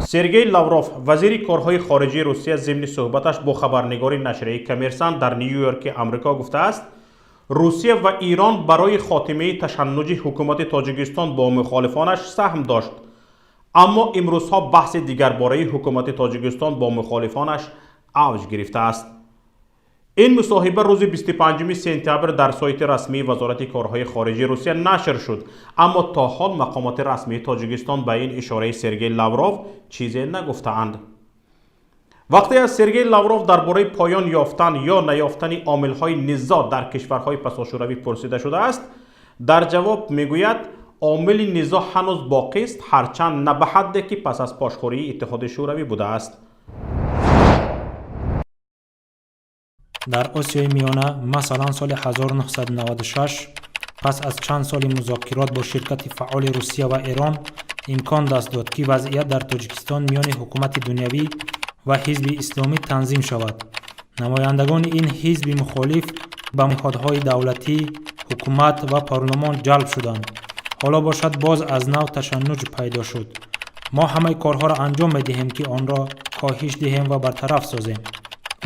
Сергей Лавров, вазири корҳои хориҷии Русия, зимни суҳбаташ бо хабарнигори нашрияи Коммерсант дар Нью-Йорки Амрико гуфтааст, Русия ва Ирон барои хотимаи ташаннуҷи ҳукумати Тоҷикистон бо мухолифонаш саҳм дошт, аммо имрӯзҳо баҳси дигарбораи ҳукумати Тоҷикистон бо мухолифонаш авҷ гирифтааст. Ин мусоҳиба рӯзи 25 сентябр дар сайти расмии Вазорати корҳои хориҷии Русия нашр шуд, аммо то ҳол мақомоти расмии Тоҷикистон ба ин ишораи Сергей Лавров чизе нагуфтаанд. Вақте аз Сергей Лавров дар бораи поён ёфтан ё наёфтани омилҳои низоъ дар кишварҳои пасошӯравӣ пурсида шудааст, дар ҷавоб мегӯяд, омили низоъ ҳанӯз боқист, ҳарчанд на ба ҳадде, ки пас аз пошхӯрии Иттиҳоди Шӯравӣ будааст. Дар Осиёи Миёна, масалан, соли 1996 пас аз чанд соли музокирот бо ширкати фаъоли Русия ва Эрон имкон даст дод, ки вазъият дар Тоҷикистон миёни ҳукумати дунявӣ ва ҳизби исломӣ танзим шавад. Намояндагони ин ҳизби мухолиф ба ниҳодҳои давлатӣ, ҳукумат ва парлумон ҷалб шуданд. Ҳоло бошад, боз аз нав ташаннуҷ пайдо шуд. Мо ҳамаи корҳоро анҷом медиҳем, ки онро коҳиш диҳем ва бартараф созем.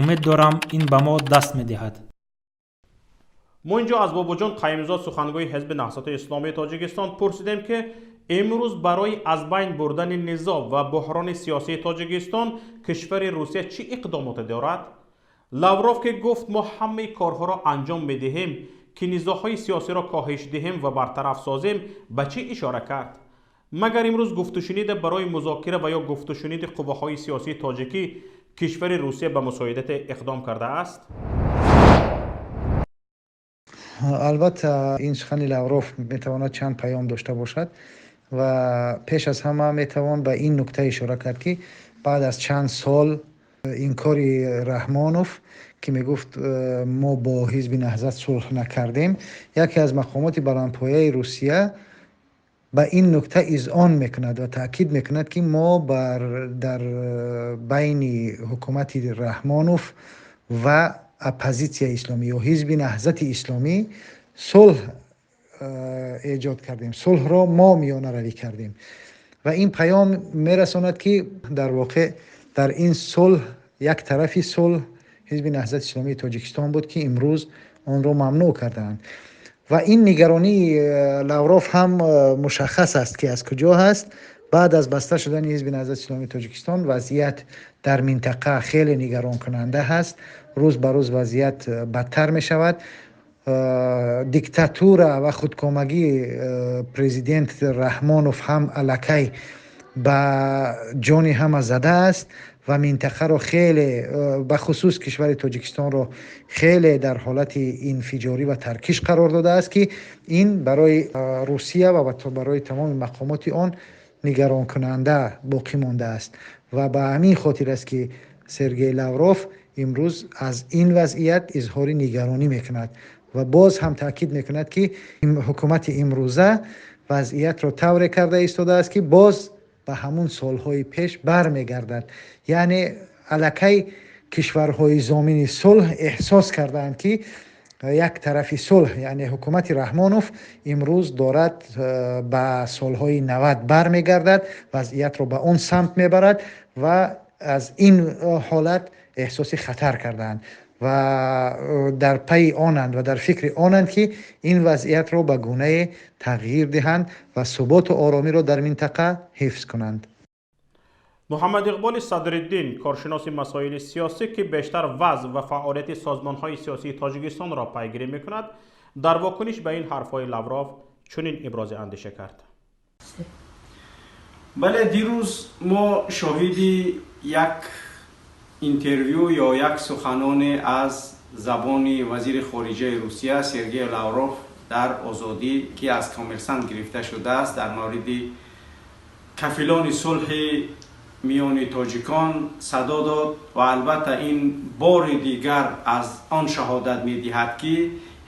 Умед дорам, ин ба мо даст медиҳад. Мо инҷо аз Бобоҷон Қаюмзод, сухангӯи Ҳизби Наҳзати Исломии Тоҷикистон, пурсидем, ки имрӯз барои аз байн бурдани низоъ ва буҳрони сиёсии Тоҷикистон кишвари Русия чӣ иқдомоте дорад. Лавров, ки гуфт, мо ҳамаи корҳоро анҷом медиҳем, ки низоъҳои сиёсиро коҳиш диҳем ва бартараф созем, ба чӣ ишора кард? Магар имрӯз гуфтушуниде барои музокира ва ё гуфтушуниди қувваҳои сиёсии тоҷикӣ кишвари Русия ба мусоидате иқдом кардааст? Албатта, ин сухани Лавров метавонад чанд паём дошта бошад ва пеш аз ҳама метавон ба ин нукта ишора кард, ки баъд аз чанд сол инкори Раҳмонов, ки мегуфт, мо бо Ҳизби Наҳзат сулҳ накардем, яке аз мақомоти баландпояи Русия ба ин нукта изъон мекунад ва таъкид мекунад, ки мо дар байни ҳукумати Раҳмонов ва оппозитсияи исломӣ ё Ҳизби Наҳзати Исломӣ сулҳ эҷод кардем, сулҳро мо миёнаравӣ кардем. Ва ин паём мерасонад, ки дар воқеъ дар ин сулҳ як тарафи сулҳ Ҳизби Наҳзати Исломии Тоҷикистон буд, ки имрӯз онро мамнӯъ кардаанд. Ва ин нигаронии Лавров ҳам мушаххас аст, ки аз куҷо ҳаст. Баъд аз баста шудани Ҳизби Наҳзати Исломии Тоҷикистон вазъият дар минтақа хеле нигаронкунанда ҳаст. Рӯз ба рӯз вазъият бадтар мешавад. Диктатура ва худкомагии президент Раҳмонов ҳам аллакай ба ҷони ҳама задааст ва минтақаро хеле, бахусус кишвари Тоҷикистонро, хеле дар ҳолати инфиҷорӣ ва таркиш қарор додааст, ки ин барои Русия ва барои тамоми мақомоти он нигаронкунанда боқӣ мондааст. Ва ба ҳамин хотир аст, ки Сергей Лавров имрӯз аз ин вазъият изҳори нигаронӣ мекунад ва боз ҳам таъкид мекунад, ки ҳукумати имрӯза вазъиятро тавре карда истодааст, ки боз ба ҳамун солҳои пеш бармегардад. Яъне аллакай кишварҳои зомини сулҳ эҳсос кардаанд, ки як тарафи сулҳ, яъне ҳукумати Раҳмонов, имрӯз дорад ба солҳои 90 бармегардад, вазъиятро ба он самт мебарад ва аз ин ҳолат эҳсоси хатар кардаанд ва дар пайи онанд ва дар фикри онанд, ки ин вазъиятро ба гунае тағйир диҳанд ва суботу оромиро дар минтақа ҳифз кунанд. Муҳаммад Иқболи Садриддин, коршиноси масоили сиёсӣ, ки бештар вазъ ва фаъолияти созмонҳои сиёсии Тоҷикистонро пайгирӣ мекунад, дар вокуниш ба ин ҳарфҳои Лавров чунин ибрози андеша кард. Бале, дирӯз мо шоҳиди як интервю ё як суханоне аз забони вазири хориҷаи Русия Сергей Лавров дар Озодӣ, ки аз Коммерсант гирифта шудааст, дар мавриди кафилони сулҳи миёни тоҷикон садо дод. Ва албатта, ин бори дигар аз он шаҳодат медиҳад, ки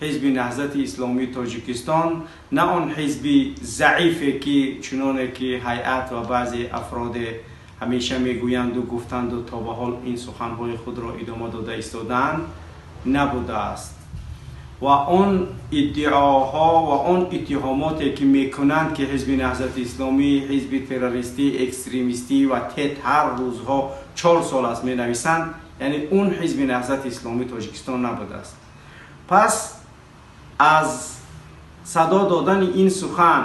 Ҳизби Наҳзати Исломии Тоҷикистон на он ҳизби заифе, ки чуноне ки ҳайат ва баъзе афроде ҳамеша мегӯянду гуфтанду то ба ҳол ин суханҳои худро идома дода истодаанд, набудааст. Ва он иддаоҳо ва он иттиҳомоте, ки мекунанд, ки Ҳизби Наҳзати Исломӣ ҳизби террористӣ, экстремистӣ ва ТЕТ, ҳар рӯзҳо 4 сол аст менависанд, яъне он Ҳизби Наҳзати Исломии Тоҷикистон набудааст. Пас аз садо додани ин сухан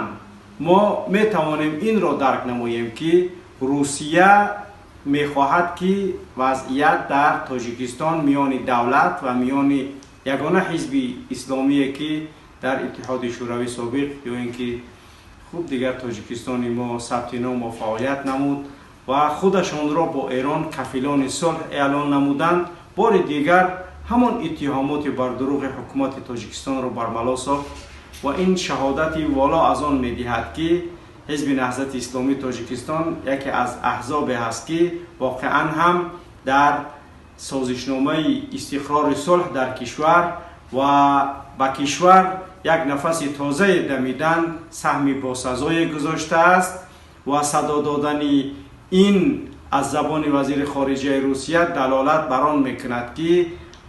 мо метавонем инро дарк намоем, ки Русия мехоҳад, ки вазъият дар Тоҷикистон миёни давлат ва миёни ягона ҳизби исломие, ки дар Иттиҳоди Шӯравӣ собиқ ё ин ки хуб дигар Тоҷикистони мо сабти ном ва фаъолият намуд ва худашонро бо Эрон кафилони сулҳ эълон намуданд, бори дигар ҳамон иттиҳомоти бардурӯғи ҳукумати Тоҷикистонро бармало сохт. Ва ин шаҳодати воло аз он медиҳад, ки Ҳизби Наҳзати Исломии Тоҷикистон яке аз аҳзобе ҳаст, ки воқеан ҳам дар созишномаи истиқрори сулҳ дар кишвар ва ба кишвар як нафаси тозае дамидан саҳми босазое гузоштааст. Ва садо додани ин аз забони вазири хориҷаи Русия далолат бар он мекунад, ки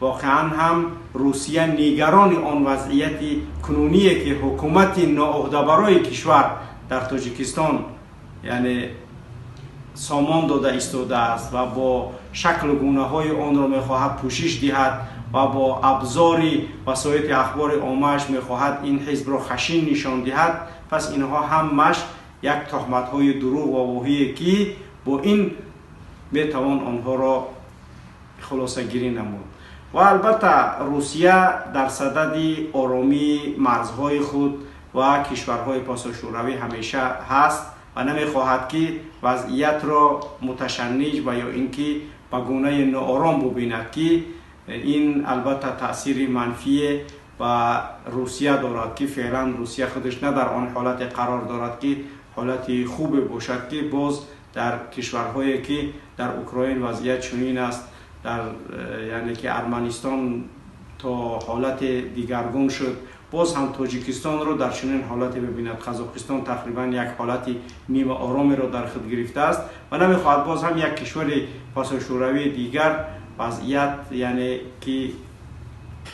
воқеан ҳам Русия нигарони он вазъияти кунуние, ки ҳукумати ноуҳдабарои кишвар дар Тоҷикистон, яъне сомон дода истодааст ва бо шаклу гунаҳои онро мехоҳад пӯшиш диҳад ва бо абзори васоити ахбори оммааш мехоҳад ин ҳизбро хашин нишон диҳад. Пас инҳо ҳамаш як тӯҳматҳои дурӯғ ва воҳие, ки бо ин метавон онҳоро хулосагирӣ намуд. Ва албатта, Русия дар садади оромии марзҳои худ ва кишварҳои пасошӯравӣ ҳамеша ҳаст ва намехоҳад, ки вазъиятро муташанниҷ ва ё ин ки ба гунаи ноором бубинад, ки ин албатта таъсири манфие ба Русия дорад, ки феълан Русия худаш на дар он ҳолате қарор дорад, ки ҳолати хубе бошад, ки боз дар кишварҳое, ки дар Украин вазъият чунин аст, дар яъне ки Арманистон то ҳолате дигаргун шуд, боз ҳам Тоҷикистонро дар чунин ҳолате бибинад. Қазоқистон тақрибан як ҳолати нимаоромеро дар худ гирифтааст ва намехоҳад боз ҳам як кишвари пасошӯравии дигар вазъият, яъне ки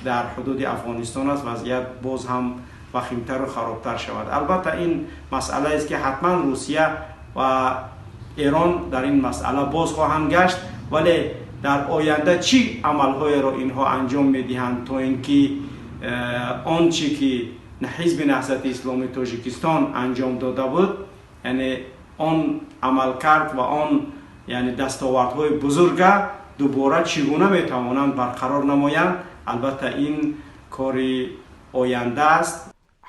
дар ҳудуди Афғонистон аст, вазъият боз ҳам вахимтару харобтар шавад. Албатта, ин масъалаест, ки ҳатман Русия ва Эрон дар ин масъала боз хоҳанд гашт, вале дар оянда чӣ амалҳоеро инҳо анҷом медиҳанд, то ин ки он чӣ ки Ҳизби Наҳзати Исломии Тоҷикистон анҷом дода буд, яъне он амалкард ва он яъне дастовардҳои бузурга дубора чӣ гуна метавонанд барқарор намоянд, албатта, ин кори оянда аст.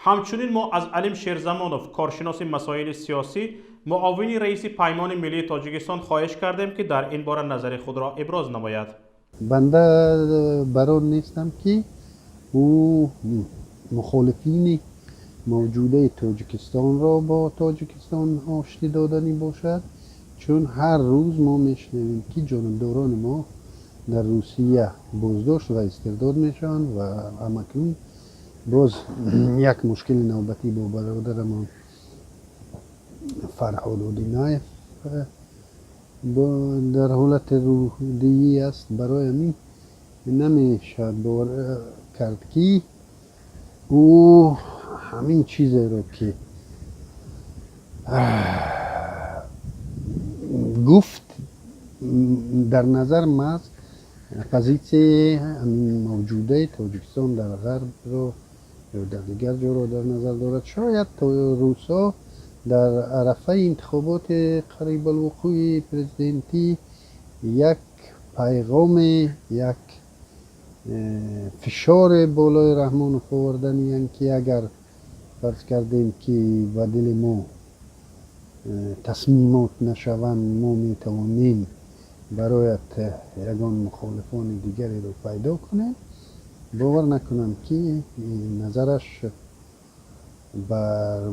Ҳамчунин мо аз Алим Шерзамонов, коршиноси масоили сиёсӣ, муовини раиси Паймони миллии Тоҷикистон хоҳиш кардем, ки дар ин бора назари худро иброз намояд. Банда бар он нестам, ки ӯ мухолифини мавҷудаи Тоҷикистонро бо Тоҷикистон оштӣ доданӣ бошад, чун ҳар рӯз мо мешунавем, ки ҷонибдорони мо дар Русия боздошт ва истирдод мешаванд. Ва ҳамакнун боз як мушкили навбатӣ бо бародарамон Фарҳод Одинаев дар ҳолати рӯҳдиҳӣ аст. Барои ҳамин намешавад бовар кард, ки ӯ ҳамин чизеро, ки гуфт, дар назар маҳз позитсияи ҳамин мавҷудаи Тоҷикистон дар ғарбро ё дар дигар ҷоро дар назар дорад. Шояд русҳо дар арафаи интихоботи қарибалвуқӯи президентӣ як пайғоме, як фишоре болои Раҳмонов оварданиянд, ки агар фарз кардем, ки ба дили мо тасмимот нашаванд, мо метавонем бароят ягон мухолифони дигареро пайдо кунем. Бовар накунам, ки назараш бар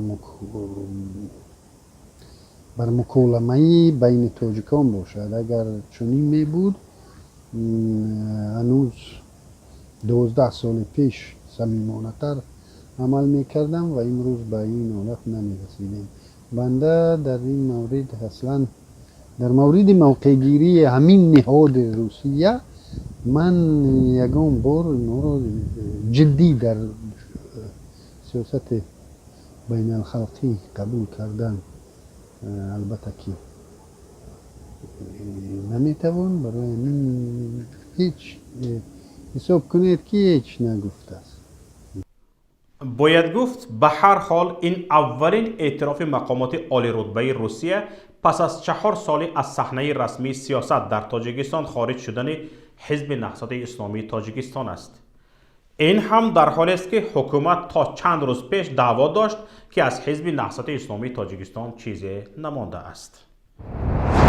муколамаи байни тоҷикон бошад. Агар чунин мебуд, ҳанӯз 12 соли пеш самимонатар амал мекардам ва имрӯз ба ин ҳолат намерасидем. Банда дар ин маврид, аслан дар мавриди мавқеъгирии ҳамин ниҳоди Русия. Ман ягон бор инҳоро ҷиддӣ дар сиёсати байналхалқӣ қабул кардан, албатта, ки наметавон. Барои ҳамин ҳеҷ, ҳисоб кунед, ки ҳеҷ нагуфтааст. Бояд гуфт, ба ҳар ҳол ин аввалин эътирофи мақомоти олирутбаи Русия пас аз 4 соли аз саҳнаи расмии сиёсат дар Тоҷикистон хориҷ шудани Ҳизби Наҳзати Исломии Тоҷикистон аст. Ин ҳам дар ҳолест, ки ҳукумат то чанд рӯз пеш даъво дошт, ки аз Ҳизби Наҳзати Исломии Тоҷикистон чизе намондааст.